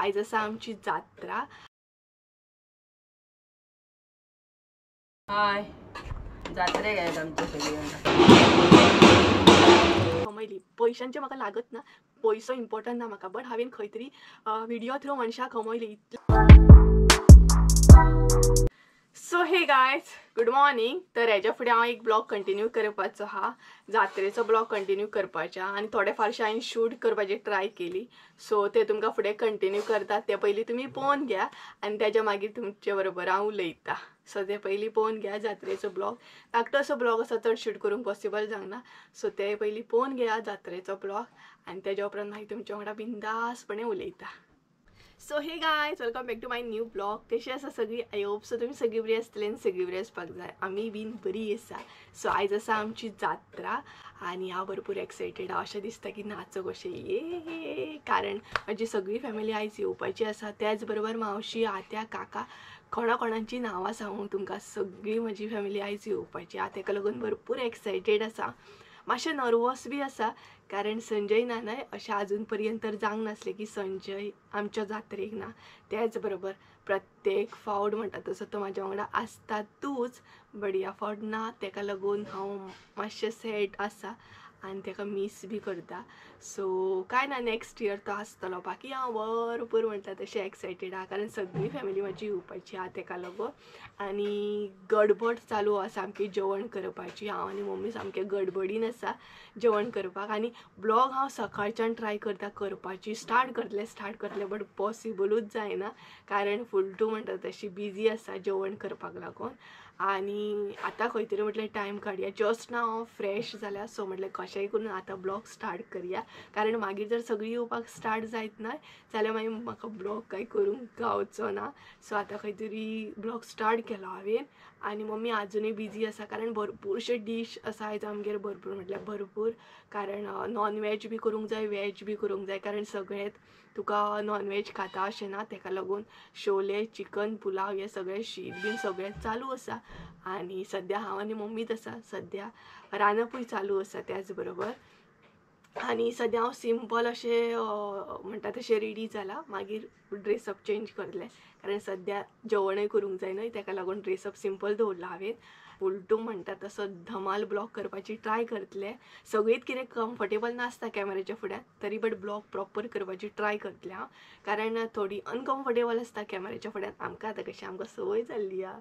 आयज आसा आमची जात्रा. हाय, जात्रेक येतात आमचे सगळी. कमयली पयशांचे म्हाका लागत ना, पयसो इम्पॉर्टंट ना म्हाका, बट हांवें खंय तरी व्हिडिओ थ्रू मनशां कमयली. So hey guys, good morning. तर हेज्या फुडें हांव एक ब्लॉग कंटिन्यू करपाचो आहा, जात्रेचो ब्लॉग कंटिन्यू करपाचो आनी थोडे फारशे हांवें शूट करपाची ट्राय केली. सो ते तुमकां फुडें कंटिन्यू करता, ते पयलीं तुमी पळोवन घ्या आनी तेज्या मागीर तुमचे बरोबर हांव उलयता. सो ते पयलीं पळोवन घ्या जात्रेचो ब्लॉग. धाकटो असो ब्लॉग आसा, चड शूट करूंक पॉसिबल जावंक ना. सो ते पयलीं पळोवन घ्या जात्रेचो ब्लॉग आनी तेज्या उपरांत मागीर तुमच्या वांगडा बिंदासपणे उलयता. So hey guys, welcome back to my new blog. कशी आसा सगळी? I hope so तुमी सगळी बरी आसतली आनी सगळी बरी आसपाक जाय. आमी बीन बरी आसा. सो आयज आसा आमची जात्रा आनी हांव भरपूर एक्सायटेड आहा. अशें दिसता की नाचो कशें ये, कारण म्हजी सगळी फॅमिली आयज येवपाची आसा. त्याच बरोबर मावशी, आत्या, काका, कोणा कोणाची नांवां सांगूंक तुमकां, सगळी म्हजी फॅमिली आयज येवपाची आहा. तेका लागून भरपूर एक्सायटेड आसा. मातशें नर्वस बी आसा, कारण संजय नानाय अशें आजून पर्यंत तर जावंक नासलें की संजय आमच्या जात्रेक ना. त्याच बरोबर प्रत्येक फावट म्हणटा तसो तो म्हाज्या वांगडा आसतातूच, बट ह्या फावट ना. तेका लागून हांव मातशें सॅड आसा आनी तेका मीस बी करता. सो कांय ना, नॅक्स्ट इयर तो आसतलो. बाकी हांव भरपूर म्हणटा तशें एक्सायटेड आहा, कारण सगळी फॅमिली म्हाजी येवपाची आहा तेका लागून. आनी गडबड चालू आसा सामकी जेवण करपाची. हांव आनी मम्मी सामकें गडबडीन आसा जेवण करपाक. आनी ब्लॉग हांव सकाळच्यान ट्राय करता करपाची, स्टार्ट करतलें बट पॉसिबलूच जायना, कारण फूल टू म्हणटा तशी बिजी आसा जेवण करपाक लागून. आनी आतां खंय तरी म्हटलें टायम काडया. जस्ट ना हांव फ्रेश जाल्या, सो म्हटलें कशेंय करून आतां ब्लॉग स्टार्ट करया, कारण मागीर जर सगळीं येवपाक स्टार्ट जायत ना जाल्यार मागीर म्हाका ब्लॉग कांय करूंक गावचो ना. सो आतां खंय तरी ब्लॉग स्टार्ट केलो हांवें. आनी मम्मी आजुनूय बिजी आसा, कारण भरपूरशे डीश आसा आयज आमगेर, भरपूर म्हटल्यार भरपूर. कारण नॉन वेज बी करूंक जाय, वेज बी करूंक जाय, कारण सगळेंच तुका नॉन वेज खाता अशें ना. तेका लागून शोले, चिकन, पुलाव हे सगळें शीत बीन सगळें चालू आसा. आनी सद्या हांव आनी मम्मीच आसा, सद्या रांदपूय चालू आसा त्याच बरोबर. आनी सद्या हांव सिंपल अशें म्हणटा तशें रेडी जाला, मागीर ड्रेसअप चेंज करतलें, कारण सद्या जेवणूय करूंक जाय न्हय, तेका लागून ड्रेसअप सिंपल दवरला हांवें. फूल टू म्हणटा तसो धमाल ब्लॉग करपाची ट्राय करतलें. सगळींच कितें कम्फर्टेबल नासता कॅमेराच्या फुड्यान, तरी बट ब्लॉग प्रॉपर करपाची ट्राय करतलें हांव, कारण थोडी अनकम्फर्टेबल आसता कॅमेराच्या फुड्यान. आमकां आतां कशें आमकां संवय जाल्ली आहा,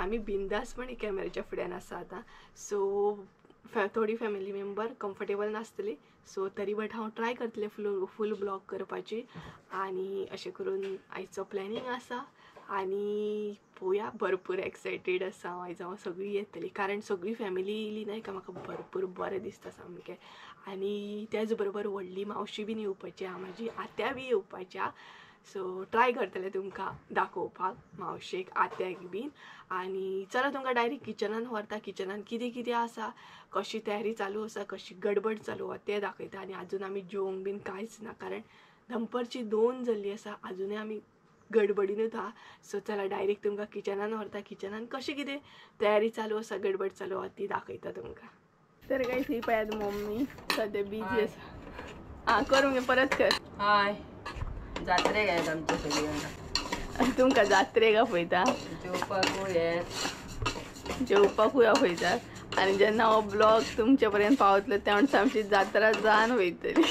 आमी बिंदासपणी कॅमेराच्या फुड्यान आसा आतां. सो थोडी फॅमिली मेंबर कम्फर्टेबल नासतली, सो तरी बट हांव ट्राय करतलें फूल ब्लॉग करपाची. आनी अशें करून आयचो प्लॅनिंग आसा. आनी पळोवया, भरपूर एक्सायटेड आसा हांव आयज. हांव सगळीं येतली, कारण सगळी फॅमिली येयली न्हय काय म्हाका भरपूर बरें दिसता सामकें. आनी त्याच बरोबर व्हडली मावशी बीन येवपाची आहा, म्हाजी आत्या बी येवपाची आहा. सो ट्राय करतलें तुमकां दाखोवपाक मावशेक, आत्याक बीन. आनी चला तुमकां डायरेक्ट किचनान व्हरता. किचनान कितें कितें आसा, कशी तयारी चालू आसा, कशी गडबड चालू आसा तें दाखयता. आनी आजून आमी जेवंक बीन कांयच ना, कारण दनपारची 2 जाल्ली आसा, आजुनूय आमी गडबडीनूच आहा. सो चला डायरेक्ट तुमकां किचनान व्हरता. किचनान कशें कितें तयारी चालू आसा, गडबड चालू आसा ती दाखयता तुमकां. तर काय थंय पळयात मम्मी सद्या बिजी आसा. आं, कर मगे, परत कर. हाय, जात्रेक येतात आमचे सगळी. तुमकां जात्रेक आपयता, जेवपाकूय येत, जेवपाकूय आपयता. आनी जेन्ना हो ब्लॉग तुमचे पर्यंत पावतलो तेन्ना आमची जात्रा जावन वयतली.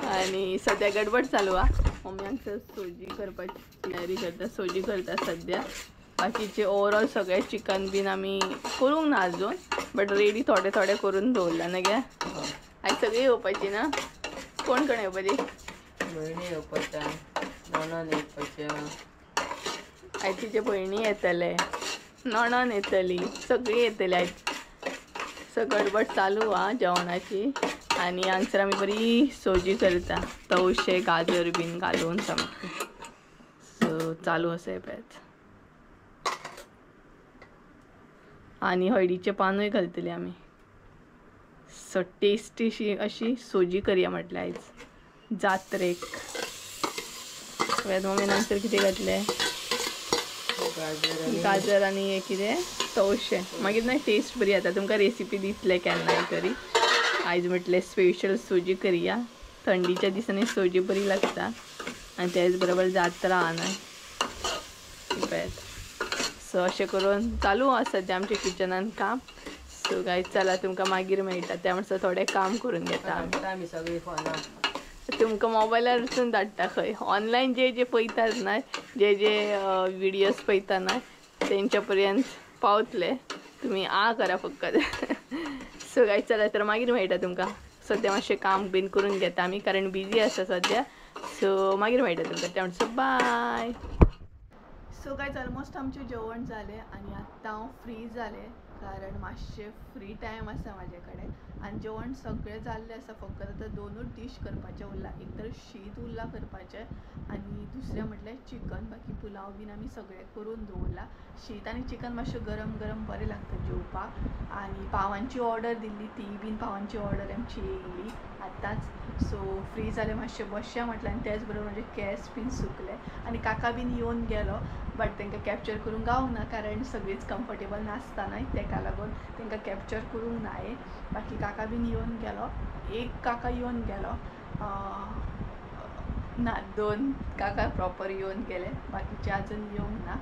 आनी सद्या गडबड चालू आहा. मम्मी हांगसर सोजी करपाची तयारी करता, सोजी करता सद्या. बाकीचे ओवरऑल सगळें चिकन बीन आमी करूंक ना आजून, बट रेडी थोडे थोडे करून दवरला न्हय गे. आयज सगळीं येवपाची ना? कोण कोण येवपाची? भयणी येवपाच्या, नणन येवपाच्या. आयज तिचे भयणी येतले, नणन येतली, सगळीं येतली आयज. सो गडबड चालू आहा जेवणाची. आनी हांगसर आमी बरी सोजी करता, तवशे गाजर बीन घालून सामकें. सो चालू आसा हें पळयात. आनी हळदीचें पानूय घालतली आमी. सो टेस्टी अशी सोजी करया म्हटल्यार आयज जात्रेक. पळयात मम्मीन हांगसर कितें घातलें, गाजर आनी हें कितें तवशें. मागीर ना टेस्ट बरी येता. तुमकां रेसिपी दितले केन्नाय तरी. आयज म्हटलें स्पेशल सोजी करया. थंडीच्या दिसांनी सोजी बरी लागता आनी तेच बरोबर जात्रा आहा न्हय पळयात. सो अशें करून चालू आसा सद्या आमच्या किचनान काम. सो गायज चला तुमकां मागीर मेळटा, त्या म्हणसर थोडें काम करून घेता आमी सगळीं फोनार. तुमकां मोबायलार वचून धाडटा खंय ऑनलायन जे जे पळयतात ना, जे जे विडियोज पळयता ना तेंच्या पर्यंत पावतले तुमी, आ करा फकत. सो गायज चला तर मागीर मेळटा तुमकां. सद्या मातशें काम बीन करून घेता आमी कारण बिजी आसा सद्या. सो मागीर मेळटा तुमकां, त्या म्हणसर बाय. सो गायज ऑलमोस्ट आमचें जेवण जालें आनी आत्तां हांव फ्री जालें कारण मातशें फ्री टायम आसा म्हाजे कडेन आनी जेवण सगळें जाल्लें आसा. फकत आतां दोनूच डीश करपाचें उरलां, एक तर शीत उरलां करपाचें आनी दुसरें म्हटल्यार चिकन. बाकी पुलाव बीन आमी सगळें करून दवरलां. शीत आनी चिकन मातशें गरम गरम बरें लागता जेवपाक. आनी पावांची ऑर्डर दिल्ली, ती बीन पावांची ऑर्डर आमची येयली आत्तांच. सो फ्री जालें मातशें बसया म्हटलें आनी तेच बरोबर म्हजे केंस बीन सुकले आनी काका बीन येवन गेलो बट तांकां कॅप्चर करूंक गावंक ना कारण सगळींच कम्फर्टेबल नासता न्हय, ताका लागून तांकां कॅप्चर करूंक ना हांवें. बाकी काका बीन येवन गेलो, एक काका येवन गेलो, ना दोन काका प्रॉपर येवन गेले, बाकीचे अजून येवंक ना.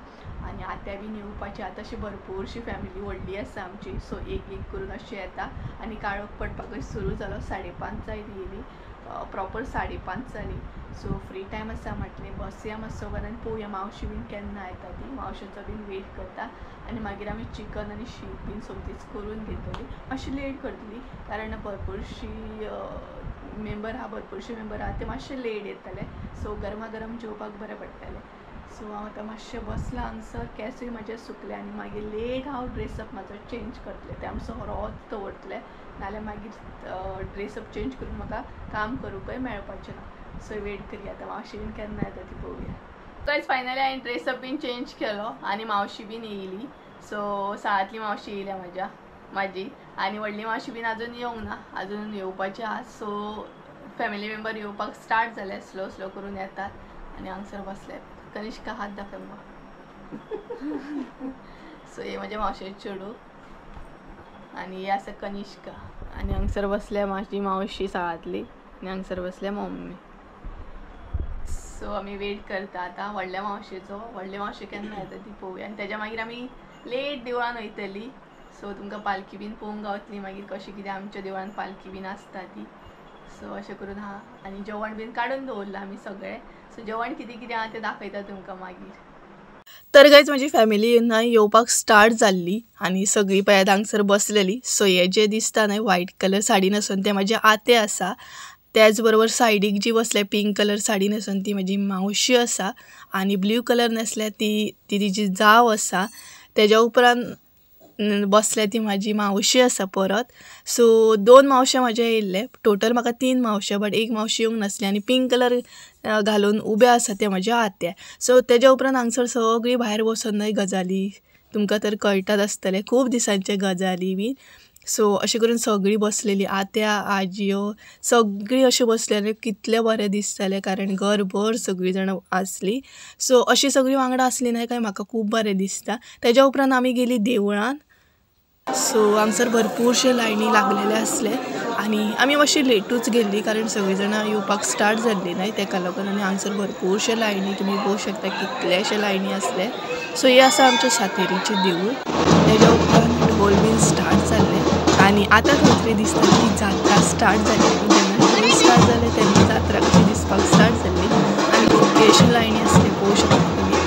आनी आत्या बीन येवपाची आतां अशी भरपूरशी फॅमिली व्हडली आसा आमची. सो एक एक करून अशें येता आनी काळोख पडपाकूय सुरू जालो. 5:30 जायत येयली, प्रॉपर 5:30 जाली. सो फ्री टायम आसा म्हटलें बसया मातसो बरें आनी पळोवया मावशी बीन केन्ना येता ती, मावशेचो बीन वेट करता आनी मागीर आमी चिकन आनी शीत बीन सोमतीच करून घेतली. मातशी लेट करतली कारण भरपूरशी मेंबर आहा, भरपूरशे मेंबर आहा ते मातशे लेट येतले. सो गरमा गरम जेवपाक बरें पडटलें. सो हांव आतां मातशें बसलां हांगसर, केंसूय म्हाजे सुकले आनी मागीर लेट हांव ड्रेसअप म्हाजो चेंज करतलें, तें आमचो रोच दवरतलें, नाल्यार मागीर ड्रेसअप चेंज करून म्हाका काम करूंकय मेळपाचें ना. सो वेट करया आतां मावशी बीन केन्ना येता ती पळोवया. गायज फायनली हांवें ड्रेसअप बीन चेंज केलो आनी मावशी बीन येयली. सो साळांतली मावशी येयल्या म्हाजी आनी व्हडली मावशी बीन अजून येवंक ना, अजून येवपाची आहा. सो फॅमिली मेंबर येवपाक स्टार्ट जाले, स्लो स्लो करून येतात आनी हांगसर बसले. कनिष्का हात दाखय मुगो. सो हे म्हज्या मावशेचें चेडूं आनी हे आसा कनिष्का आनी हांगसर बसल्या म्हाजी मावशी साळांतली आनी हांगसर बसल्या मम्मी. सो आमी वेट करता आतां व्हडल्या मावशेचो, व्हडली मावशी केन्ना येता ती पळोवया आनी तेज्या मागीर आमी लेट देवळान वयतली. सो तुमकां पालखी बीन पळोवंक गावतली मागीर कशें कितें आमच्या देवळान पालखी बीन आसता ती. सो अशें करून आहा आनी जेवण बीन काडून दवरलां आमी सगळें. सो जेवण कितें कितें आहा तें दाखयता तुमकां मागीर. तर गायज म्हजी फॅमिली न्हय येवपाक स्टार्ट जाल्ली आनी सगळीं पळयात हांगसर बसलेली. सो हे जे दिसता न्हय व्हायट कलर साडी न्हेसून ते म्हाजे आते आसा, त्याच बरोबर सायडीक जी बसल्या पिंक कलर साडी न्हेसून ती म्हजी मावशी आसा आनी ब्लू कलर न्हेसल्या ती तिजी जाव आसा. तेज्या उपरांत बसल्या ती म्हाजी मावशी आसा परत. सो दोन मावशे म्हाजे येयल्ले, टोटल म्हाका 3 मावशे, बट एक मावशी येवंक नासली आनी पिंक कलर घालून उबे आसा ते म्हाज्या आत्या. सो तेज्या उपरांत हांगसर सगळीं भायर बसून न्हय गजाली तुमकां तर कळटात आसतले, खूब दिसांचे गजाली बीन. सो अशें करून सगळीं बसलेली, आत्या आजयो सगळीं अशें बसलेली, कितलें बरें दिसतालें कारण घरभर सगळीं जाणां आसली. सो अशीं सगळीं वांगडा आसली न्हय काय म्हाका खूब बरें दिसता. तेज्या उपरांत आमी गेली देवळान. सो हांगसर भरपूरशे लायनी लागलेले आसले आनी आमी मातशी लेटूच गेल्ली कारण सगळीं जाणां येवपाक स्टार्ट जाल्ली न्हय तेका लागून. आनी हांगसर भरपूरशे लायनी तुमी पळोवंक शकता कितलेशे लायनी आसले. सो हे आसा आमच्या सातेरीचें देवूळ. तेज्या उपरांत ढोल बीन स्टार्ट जाल्ले आनी आतां खंय तरी दिसता की जात्रा स्टार्ट जाली. जेन्ना ढोल स्टार्ट जाले तेन्ना जात्रा कशी दिसपाक स्टार्ट जाल्ली आनी कितलेशे लायनी आसले पळोवंक शकता तुमी.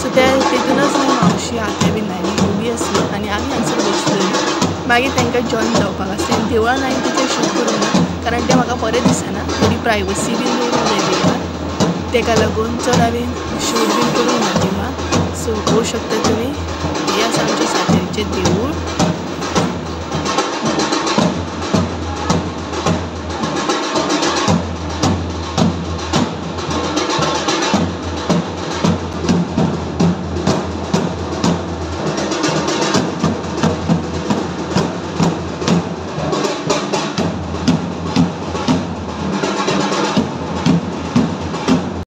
सो तेतूनच न्हय मावशी आत्या बीन लायनी उबी आसली आनी आमी हांगसर बसलेली. मागीर तांकां जॉयन जावपाक आसलें आनी देवळान हांवें तितलें शूट करूंक ना कारण तें म्हाका बरें दिसना, थोडी प्रायवसी बीन दवरूंक जाय देवळान, तेका लागून चड हांवें शूट बीन करूंक ना देवळान. सो पळोवंक शकता तुमी हें आसा आमचें सातेरीचें देवूळ.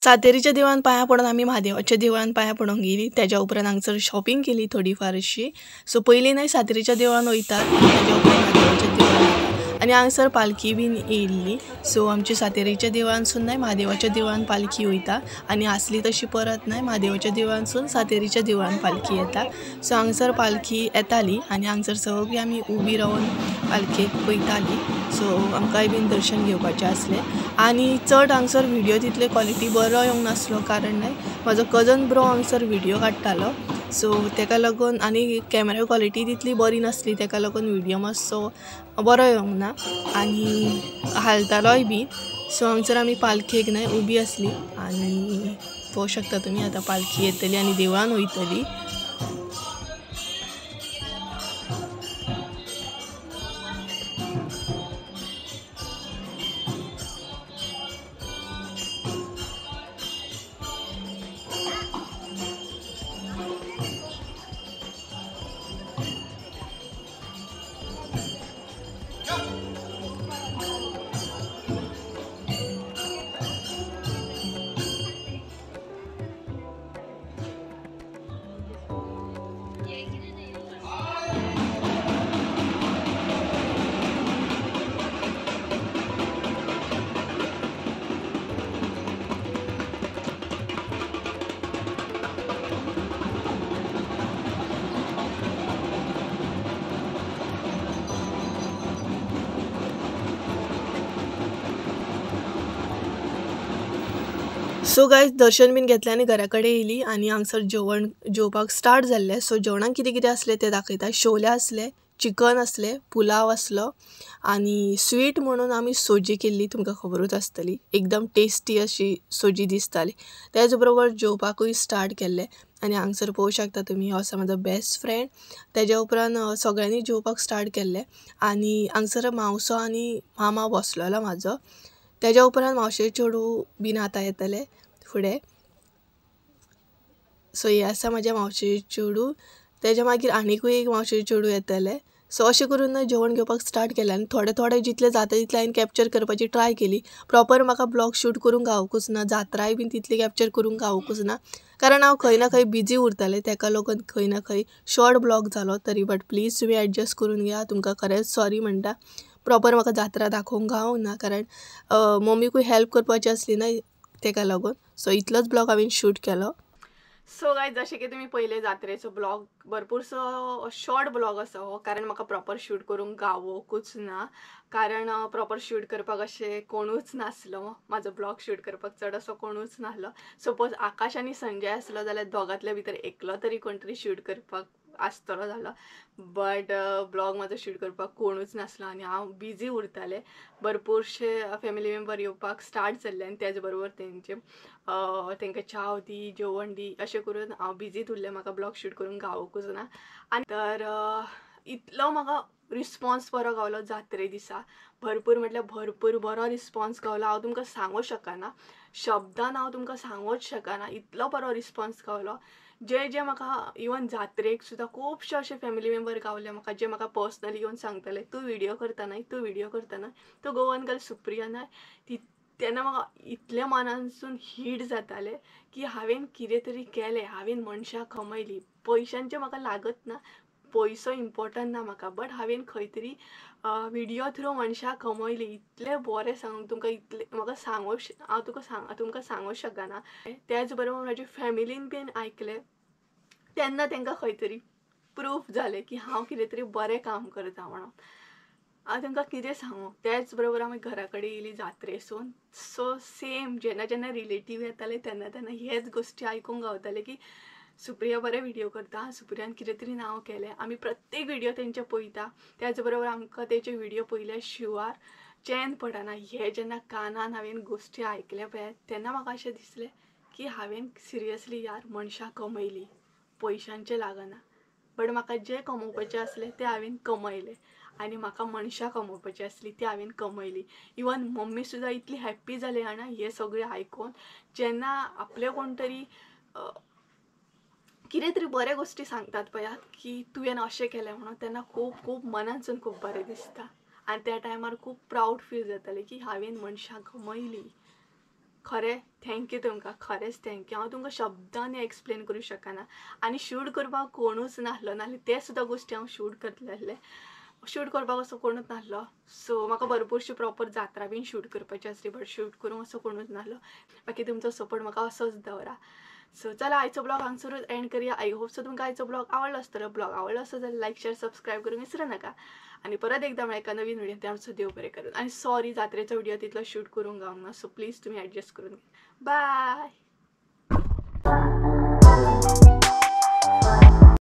सातेरीच्या देवळान पांयां पडून आमी म्हादेवाच्या देवळान पांयां पडूंक गेली. तेज्या उपरांत हांगसर शॉपिंग केली थोडी फारशी. सो पयलीं न्हय सातेरीच्या देवळान वयतात, तेज्या उपरांत म्हादेवाच्या देवळान वयतात. आनी हांगसर पालखी बीन येयल्ली. सो आमच्या सातेरीच्या देवळांसून न्हय म्हादेवाच्या देवळान पालखी वयता आनी आसली तशी परत न्हय म्हादेवाच्या देवळांसून सातेरीच्या देवळान पालखी येता. सो हांगसर पालखी येताली आनी हांगसर सगळीं आमी उबी रावन पालखेक पळयताली. सो आमकांय बीन दर्शन घेवपाचें आसलें आनी चड हांगसर व्हिडियो तितले क्वॉलिटी बरो येवंक नासलो कारण न्हय म्हाजो कजन ब्रो हांगसर व्हिडियो काडटालो. सो तेका लागून आनी कॅमेरा क्वॉलिटी तितली बरी नासली तेका लागून व्हिडियो मातसो बरो येवंक ना आनी हालतालोय बी. सो हांगसर आमी पालखेक न्हय उबी आसली आनी पळोवंक शकता तुमी आतां पालखी येतली आनी देवळान वयतली. सो गायज दर्शन बीन घेतलें आनी घरा कडेन येयली आनी हांगसर जेवण जेवपाक स्टार्ट जाल्लें. सो जेवणाक कितें कितें आसलें तें दाखयता. शोले आसले, चिकन आसलें, पुलाव आसलो आनी स्वीट म्हणून आमी सोजी केल्ली, तुमकां खबरूच आसतली, एकदम टेस्टी अशी सोजी दिसताली. त्याच बरोबर जेवपाकूय स्टार्ट केल्लें आनी हांगसर पळोवंक शकता तुमी हो आसा म्हाजो बेस्ट फ्रेंड. तेज्या उपरांत सगळ्यांनी जेवपाक स्टार्ट केल्लें आनी हांगसर मावसो आनी मामा बसलेलो म्हाजो. तेज्या उपरांत मावशे चेडूं बीन आतां येतलें फुडें. सो हे आसा म्हाज्या मावशे चेडूं, तेज्या मागीर आनीकूय एक मावशे चेडूं येतलें. सो अशें करून न्हय जेवण घेवपाक स्टार्ट केलें आनी थोडे थोडे जितलें जाता तितलें हांवें कॅप्चर करपाची ट्राय केली. प्रॉपर म्हाका ब्लॉग शूट करूंक गावकूच ना, जात्राय बीन तितली कॅप्चर करूंक गावकूच ना कारण हांव खंय ना खंय बिजी उरतालें, तेका लागून खंय ना खंय शॉर्ट ब्लॉग जालो तरी. बट प्लीज तुमी एडजस्ट करून घेया, तुमकां खरेंच सॉरी म्हणटा. प्रॉपर म्हाका जात्रा दाखोवंक गावंक ना कारण मम्मीकूय हेल्प करपाची आसली न्हय तेका लागून. सो इतलोच ब्लॉग हांवें शूट केलो. सो गायज जशें की तुमी पयले जात्रेचो ब्लॉग भरपूरसो शॉर्ट ब्लॉग आसा हो, कारण म्हाका प्रॉपर शूट करूंक गावोकूच ना कारण प्रॉपर शूट करपाक अशें कोणूच नासलो, म्हाजो ब्लॉग शूट करपाक चड असो कोणूच नासलो. सपोज आकाश आनी संजय आसलो जाल्यार दोगांतल्या भितर एकलो तरी कोण तरी शूट करपाक आसतलो जालो, बट ब्लॉग म्हाजो शूट करपाक कोणूच नासलो आनी हांव बिजी उरतालें. भरपूरशे फॅमिली मेंबर येवपाक स्टार्ट जाल्ले आनी त्याच बरोबर तेंचे तेंकां च्याव दी, जेवण दी, अशें करून हांव बिजीत उरलें, म्हाका ब्लॉग शूट करूंक गावकूच ना. आनी तर इतलो म्हाका रिस्पॉन्स बरो गावलो जात्रे दिसा, भरपूर म्हटल्यार भरपूर बरो रिस्पॉन्स गावलो. हांव तुमकां सांगूंक शकना, शब्दान हांव तुमकां सांगूंक शकना, इतलो बरो रिस्पॉन्स गावलो. जे जे म्हाका इवन जात्रेक सुद्दां खुबशे अशे फॅमिली मेंबर गावले म्हाका, जे म्हाका पर्सनली येवन सांगताले तूं व्हिडियो करता न्हय, तूं व्हिडियो करता न्हय, तूं गोवन गर्ल सुप्रिया न्हय. ती तेन्ना म्हाका इतलें मनानसून हीट जातालें की हांवें कितें तरी केलें, हांवें मनशां कमयलीं, पयशांचें म्हाका लागत ना, पयसो इम्पोर्टंट ना म्हाका, बट हांवें खंय तरी व्हिडियो थ्रू मनशां कमयलीं. इतलें बरें सांगूंक तुमकां, इतलें म्हाका सांगूंक हांव तुमकां सांगूंक शकना. त्याच बरोबर म्हाज्या फॅमिलीन बीन आयकलें तेन्ना तांकां खंय तरी प्रूफ जालें की हांव कितें तरी बरें काम करता म्हणून. हांव तांकां कितें सांगूं. त्याच बरोबर आमी घरा कडेन येयली जात्रेसून. सो सेम जेन्ना जेन्ना रिलेटीव येताले तेन्ना तेन्ना हेच गोश्टी आयकूंक गावताले की सुप्रिया बरें व्हिडियो करता, सुप्रियान कितें तरी नांव केलें. आमी प्रत्येक व्हिडियो तेंचे पळयता, त्याच बरोबर आमकां तेचे व्हिडियो पळयल्या शिवार चॅन पडना. हे जेन्ना कानान हांवें गोश्टी आयकल्या पळय तेन्ना म्हाका अशें दिसलें की हांवें सिरियसली यार मनशां कमयलीं, पयशांचें लागना, बट म्हाका जें कमोवपाचें आसलें तें हांवें कमयलें आनी म्हाका मनशां कमोवपाची आसली ती हांवें कमयली. इवन मम्मी सुद्दां इतली हॅप्पी जाली जाणा हें सगळें आयकून. जेन्ना आपले कोण तरी कितें तरी बऱ्यो गोश्टी सांगतात पळयात की तुवें अशें केलें म्हणून, तेन्ना खूब खूब मनानसून खूब बरें दिसता आनी त्या टायमार खूब प्रावड फील जातालें की हांवें मनशां कमयलीं. खरें thank you तुमकां, खरेंच thank you. हांव तुमकां शब्दांनी एक्सप्लेन करूं शकना आनी शूट करपाक कोणूच नासलो, नाल्यार ते सुद्दां गोश्टी हांव शूट करतलें आसलें. शूट करपाक असो कोणूच नासलो. सो म्हाका भरपूरशी प्रॉपर जात्रा बीन शूट करपाची आसली, बट शूट करूंक असो कोणूच नासलो. बाकी तुमचो सपोर्ट म्हाका असोच दवरा. सो चला आयचो ब्लॉग हांगसरूच एंड करया. I hope so तुमकां आयचो ब्लॉग आवडलो आसतलो. ब्लॉग आवडलो आसतो जाल्यार लायक शेअर सबस्क्रायब करूंक विसरू नाका. आनी परत एकदां मेळ्ळा एका नवीन व्हिडियो. ते आमचो देव बरें करून. आनी सॉरी जात्रेचो व्हिडियो तितलो शूट करूंक गावंक ना, सो प्लीज तुमी एडजस्ट करून बाय.